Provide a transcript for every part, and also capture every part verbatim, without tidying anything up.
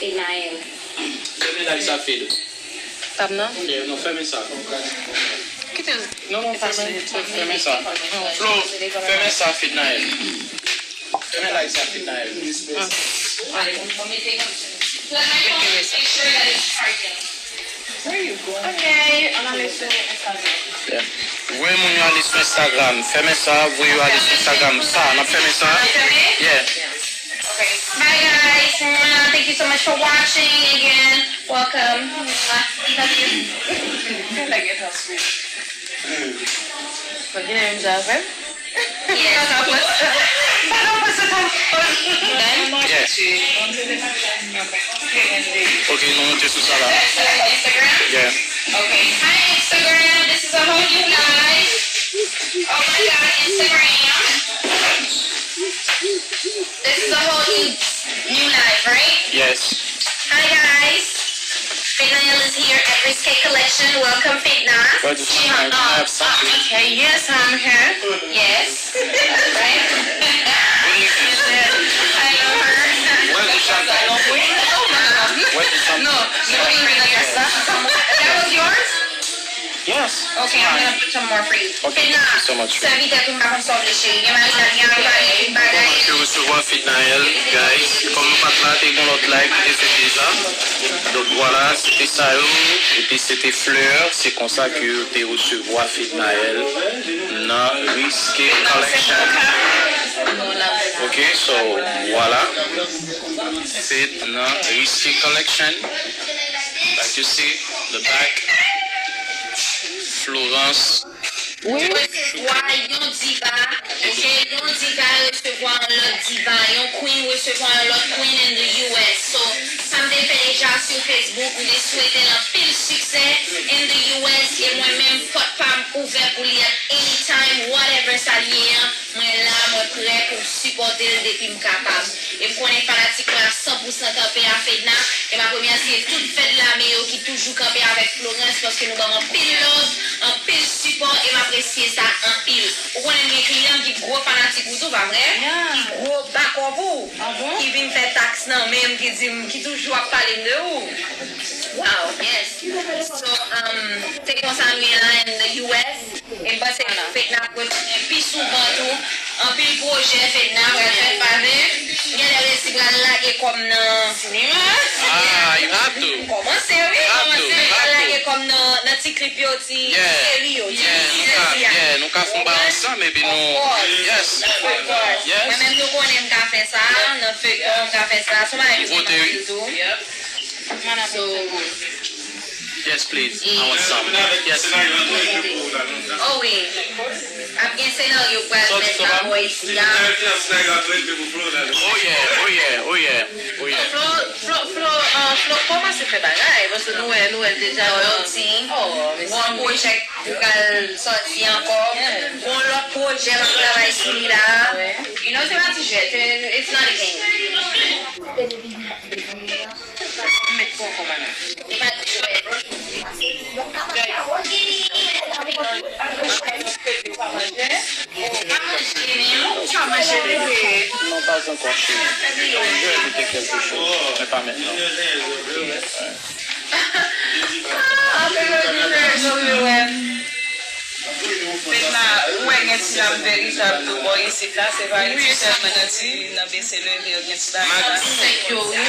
Fednaelle. Fèmen live sa, Fed. Tab nan? Yeah, non, fèmen sa. Kite. Non, non, fèmen, fèmen sa. Flo, fèmen sa, Fednaelle. Fèmen live sa, Fednaelle. Ah. Fèmen sa. Ok, ann ale sou Instagram. Yeah. Voye moun yo ale sou Instagram. Fèmen sa, voye yo ale sou Instagram. Sa, n ap fèmen sa. Yeah. Okay. Bye, guys. Mwah. Thank you so much for watching again. Welcome. Mwah. Love you. Fè lè gen tan sou. Fò gen yon zafè. Yes. Yes. Ok, nou monte sou sa la. Instagram? Yeah. Okay. Hi, Instagram. This is a whole new life. Oh my God, Instagram. This is a whole new, new life, right? Yes. Hi, guys. Fednaelle is here at Risque Collection. Welcome, Fedna. Why just She my, my, my uh, absent? Uh, okay, yes, I'm here. Yes. Right? I love her. Where's the champagne? Where's the champagne? No, no, no, no, no. That was yours? Yes. Okay, I'm gonna put some more for you. Okay, Fedna, thank you so much. Sèvi tèt ou, m pa konn sa w vle, cheri. Gen mari la, gen mari, gen bagay. Ke resevwa Fednaelle, guys. Kòm nou pa t la, te gen lòt live ki te fèt deja. Donk, vwala, se te sa yo. Epi se te flè. Se konsa ke yo te resevwa Fednaelle nan Risque Collection. Ok, so, vwala. Fed nan Risque Collection. Like you see, the back. Florence. Wi. Resevwa yon diva, ok, yon diva resevwa yon lòt diva, yon queen resevwa yon lòt queen in the U S. So, sa m te fè deja sou Facebook, m te swete l anpil siksè in the U S, e mwen menm, pòt pa m ouvè pou li at any time, whatever sa l ye an, mwen la, mwen prè pou m sipòte l depi m kapab. E m konnen fanatik mwen ap san pou san kanpe a Fedna. E m ap remèsye tout Fed Lame yo ki toujou kanpe avèk Florence, paske nou ban m anpil love, anpil sipò, e m apresye sa anpil. Ou konnen m gen kliyan m ki gwo fanatik ou tou, pa vre? Yeah. Ki gwo bakòp ou, ah bon? Ki vin fè taks nan men m, ki di m, ki toujou ap pale m de ou. Wow, yes. So, um, se konsa nou ye la in the U S. E m panse fèt n ap retounen pi souvan tou. Anpil pwojè fèt n ap pral fèt, pa vre? Genlè resi pral lage kòm nan sinema. Ah, you have to. Kòmanse, wi, kòmanse pral lage kòm nan, nan ti klip yo, ti seri yo, ti seri a. Yeah, nou ka fè yon bagay ansanm, epi nou, yes. Of course. Yes. Mwen menm nou konnen m ka fè sa, nan feyton m ka fè sa. Se yon bagay ki fè m anpil tou. So, yes, please. I want some. Yes. Oh wi. Ap gen senaryo pral mèt lakò isi a. Oh yeah, oh yeah, oh yeah, oh yeah. Flo, Flo, Flo, uh, Flo kòmanse fè bagay, paske nou wè, nou wè l deja nan yon bon pwojè ki pral sòti ankò. Gon lòt pwojè m ap travay sou li la. You know, se pa ti jwèt, it's not a game. Met pon kòman nan. Non, pas encore, chérie. Je vais goûter quelque chose, mais pas maintenant. Ah, Fedna, ou wè gen ti dam veritab tou bò isit la, se pa ti sèlman nan ti, nan bese leve yo gen ti dam. Thank you, wi. N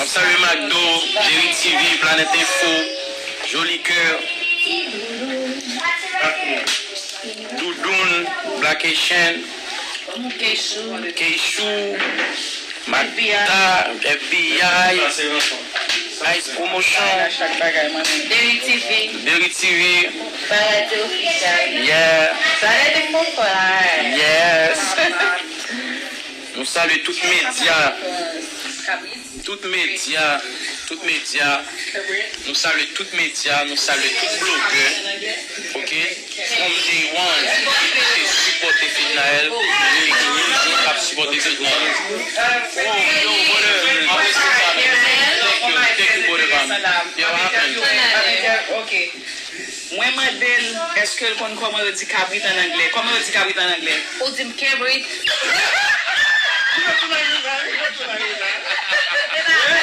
ap salye Macdo, Jerry T V, Planète Info, Joli Cœur, Doudoun, Black Haitian, Keishou. Keishou, Magda, F B I, Ice Promotion, Deri T V. Deri T V. Paradis Official. Yeah. Paradis Official. Yes. Nou salye tout medya. Tout medya. Tout medya. Nou salye tout medya. Nou salye tout blogè. Ok? From day one, te sipòte Fednaelle, e toujou ap sipòte Fednaelle. Oh, yo, brother, m apresye sa, man. Thank you, thank you, brother, man. Yeah, what happened? Ok. Mwen mande l, èske l konn kòman yo di kabrit an anglè? Kòman yo di kabrit an anglè? Ou di m kebrit. Se pa vre.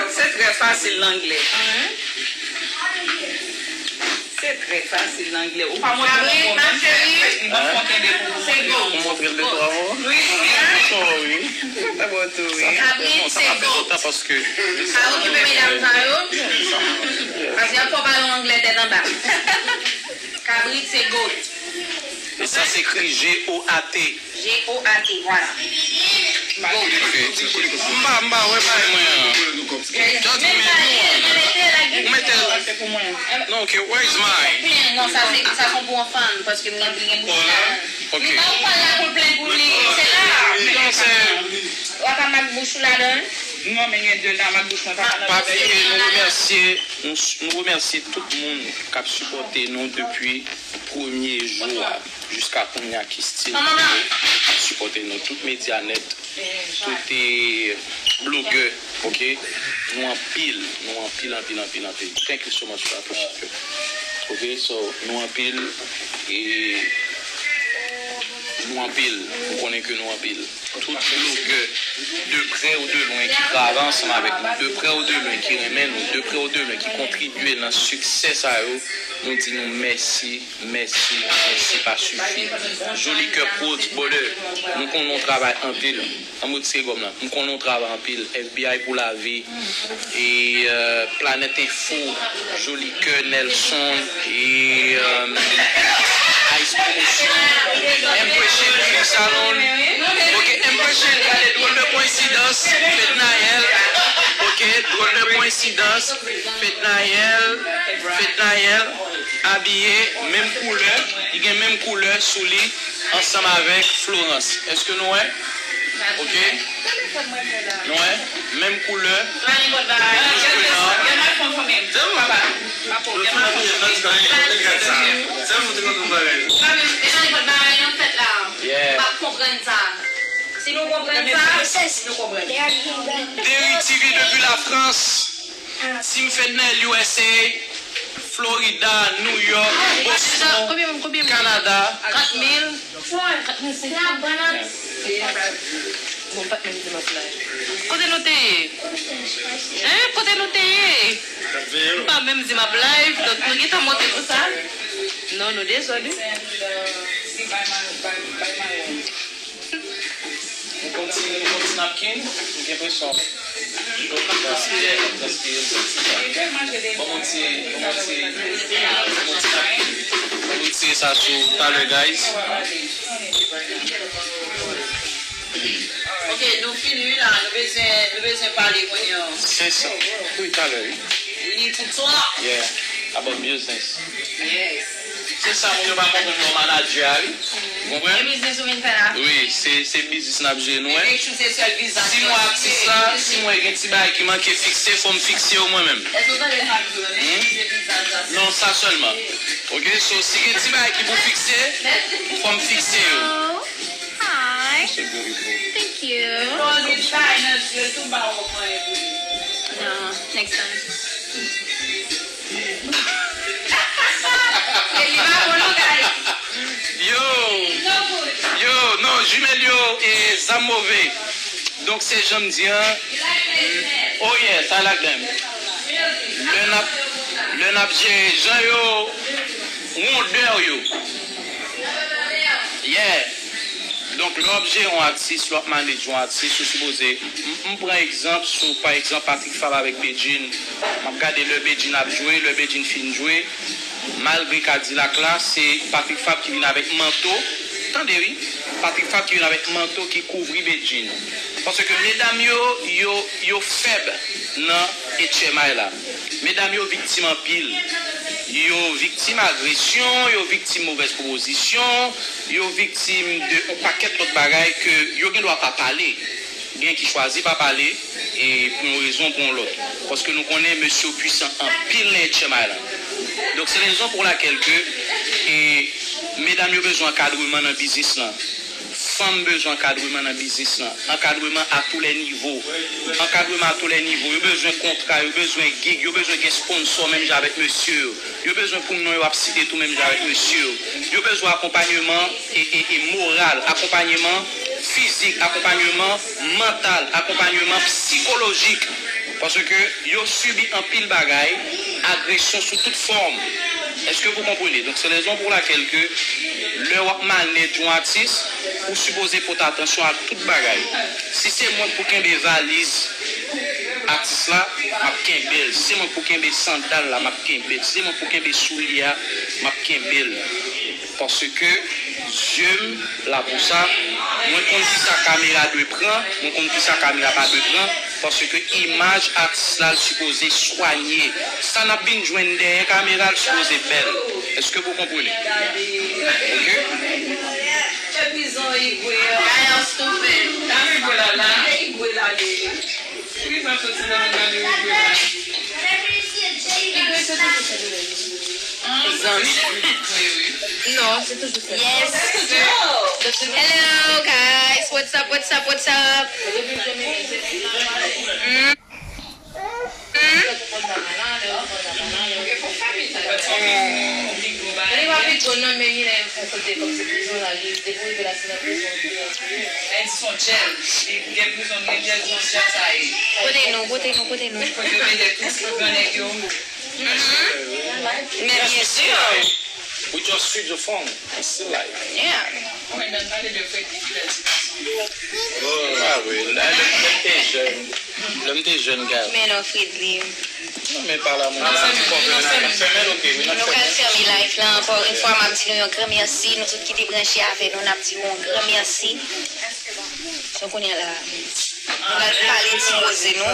Se trè fasil anglè. Se trè fasil anglè. Ou pa montre m mo menm. Ou montre m de twa mo. Wi, wi. Sa bon tou, wi. Kabrit se goat. Sa okipe medam sa yo. Paske y ap fè w pale anglè tèt anba. Kabrit se goat. E sa se ekri G O A T. G O A T, vwala. Goat. M pa, m pa wè bagay mwen an. Tande, men nou, ou mete l. Non, ok, where is mine? Non, sa se, sa se pou yon fan, paske m gen, m gen bouch la. Ok. Li pa ou pale la pou l plen pou li, se la. Non, se. W ap ap mak bouch ou ladan l? Non, men gen de la mak bouch mwen pa ka. Pa bliye, nou remèsye, nou, nou remèsye tout moun k ap sipòte nou depi premye jou a jiska kounye a ki still ap sipòte nou. Tout medya nèt, tout, eh, blogè, ok? Nou anpil, nou anpil, anpil, anpil, anpil. Thank you so much for appreciate you. Ok, so, nou anpil, e nou anpil. M konnen ke nou anpil. Tout blogè, de prè ou de lwen, ki travay ansanm avèk nou, de prè ou de lwen, ki renmen nou, de prè ou de lwen, ki kontribye nan siksè sa yo, nou di nou mèsi, mèsi, mèsi pa sifi. Joli kè Prodz, brother, m konnen w travay anpil. An mode segòm la, m konnen w travay anpil. F B I pou lavi. E, euh, Planèt Enfo, Joli Kè, Nelson, e, euh, Ice Promotion, Impression Beauty Salon. Ok, Impression, gade, drôle de coïncidence, Fednaelle. Ok, drôle de coïncidence, Fednaelle, Fednaelle, abiye, menm koulè, li gen menm koulè sou li, ansanm avèk Florence. Èske nou wè? Ok. Nou wè? Menm koulè. Menm koulè. Yeah. Si nou konprann sa, nou konprann. Derry T V depi Lafrans. Team Fednaelle U S A, Florida, New York, Boston, Canada. Kat mil. Kat mil senk san. Bon, m pa t menm di m ap live. Kote nou te ye? Hein? Kote nou te ye? M pa menm di m ap live, donk nou gentan monte pou sa. Non, nou dezòd, wi. Nou konn ti, nou konn ti napkin, m gen presyon. Yo konn transpire, konn transpire, konn transpire. Bon, mon ti, bon, mon ti, bon, mon ti napkin. Bon, mon ti sa sou talè, guys. Ok, nou fini wi la, nou bezwen, nou bezwen pale kounye a. Se sa. Wi, talè, wi. We need to talk. Yeah, about business. Yes. Se sa moun yo pa konprann nan manadjè a, wi. Ou konprann? E biznis ou vin fè la? Wi, se, se biznis n ap jere nou, wi. E make sure se sèl vizaj yo. Si mwen atis la, si mwen gen ti bagay ki manke fikse, fò m fikse yo mwen menm. Èske w tande sa m di w la? Hmm? Non, sa sèlman. Ok, so si gen ti bagay ki pou fikse, fò m fikse yo. Hi. Thank you. No, next time. Yo, yo, non, jimèl yo, e, zam move. Donk, se jan m di an. Oh yes, I like them. Lè n ap, lè n ap jere jan yo, wondè yo. Yeah. Donk, lè w ap jere yon atis, lè w ap manage yon atis, ou sipoze, m, m pran egzanp sou, pa egzanp, Patrick Fabre avèk Bedjine. M ap gade lè Bedjine ap jwe, lè Bedjine fin jwe, malgre Kadilak la, se Patrick Fabre ki vin avèk manto. Tande, wi. Patrick Fab ki vin avèk manto ki kouvri bedjine. Paske medam yo, yo, yo fèb nan H M I la. Medam yo viktim anpil. Yo viktim agresyon, yo viktim movèz pwopozisyon, yo viktim de yon pakèt lòt bagay ke yo gen dwa pa pale. Gen ki chwazi pa pale, e pou yon rezon ou pou yon lòt. Paske nou konnen mesye yo pwisan anpil nan H M I la. Donk, se rezon pou lakèl ke, e, medam yo bezwen ankadreman nan biznis lan. Fanm bezwen ankadreman nan biznis lan. Ankadreman à tous les niveaux. Ankadreman à tous les niveaux. Yo bezwen kontra, yo bezwen gig, yo bezwen gen sponsò menm jan avèk mesye yo. Yo bezwen pou non yo ap site tou menm jan avèk mesye yo. Yo bezwen akonpanyeman e, e, e moral, akonpanyeman fizik, akonpanyeman mantal, akonpanyeman sikolojik. Paske yo sibi anpil bagay, agresyon sou tout fòm. Èske vous comprenez? Donk, se rezon pou lakèl ke lè w ap manèj yon atis, ou sipoze pote atansyon a tout bagay. Si se mwen k pou kenbe valiz atis la, m ap kenbe l. Si se mwen k pou kenbe sandal la, m ap kenbe l. Si se mwen k pou kenbe soulye a, m ap kenbe l. Paske zye m la pou sa. Mwen konn kisa kamera dwe pran, mwen konn kisa kamera pa dwe pran, paske imaj atis la l sipoze swanye. Sa n ap vin jwenn dèyè kamera l sipoze bèl. Èske vous comprenez? Ok? Igwe la la. Igwe la la. Igwe sa soti nan men nan li, Igwe la. Igwe se toujou sa. Zanmi. Non, se toujou sa. Yes. Hello, guys. What's up, what's up, what's up? Mm. Mm. Li pa pi gwo non, men li lè yon kote kòm se prizon la, li depi rive la se nan prizon. Èl di son djèl, li gen prizon, gen djèl, son djèl sa ye. Kote nou, kote nou, kote nou? Kote yo mete tout ti grannèg yo. Mhm. Men byen si. We just switch the phone. It's still live. Yeah. Mwen menm pale de fè ki fè. Ah wi, lè, lè, lè m te jèn, lè m te jèn, gars. Men non, Fredly. Non, men pa la, mwen. N ap fèmen, n ap fèmen, ok, wi, n ap fèmen. Nou pral fèmen live la ankò yon fwa, m ap di nou yon gran mèsi, nou tout ki te branche avè nou, n ap di nou yon gran mèsi. Donk, kounye a la, nou pral pale ti koze nou,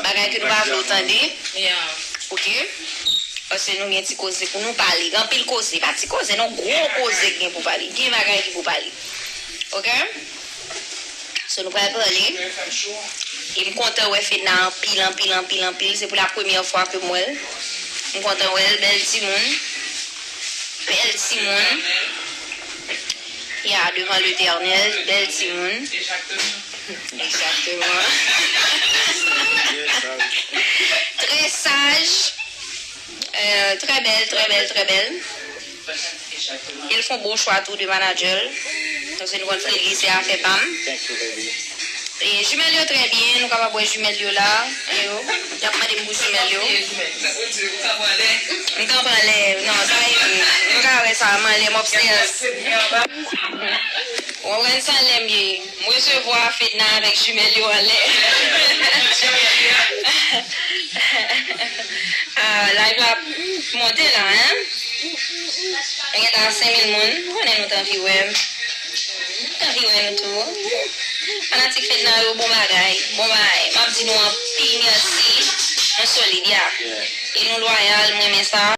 bagay ke nou pa vle w tande. Ok? Paske nou gen ti koze pou nou pale. Gen anpil koze. Pa ti koze, non, gwo koze ki gen pou pale. Gen bagay ki pou pale. Ok? So, nou pral pale. E m kontan wè Fedna anpil, anpil, anpil, anpil. Se pou la premyè fwa ke m wè l. M kontan wè l, bèl timoun. Bèl timoun. Ya, devan Letènèl, bèl timoun. Exactement. Très sage. Euh, très belle, très belle, très belle. E l fè yon bon chwa tou de manager l. Paske nou konn Fredly se afè pa m. Thank you, baby. E jimèl yo trè byen, nou kapab wè jimèl yo la. E yo, y ap mande m pou jimèl yo. M kanpe anlè. Non, sa e vre. Nou ka wè sa, m anlè, m upstairs. Ou konprann sa lè m ye. M resevwa Fedna avèk jimèl yo anlè. Ah, live la ap monte la, hein? Nou gentan senk mil moun. M konnen nou t anvi wè m. M t anvi wè nou tou. Fanatik Fedna yo, bon bagay. Bon bagay. M ap di nou anpil mèsi. Nou solid, ya. E nou lwayal, m renmen sa.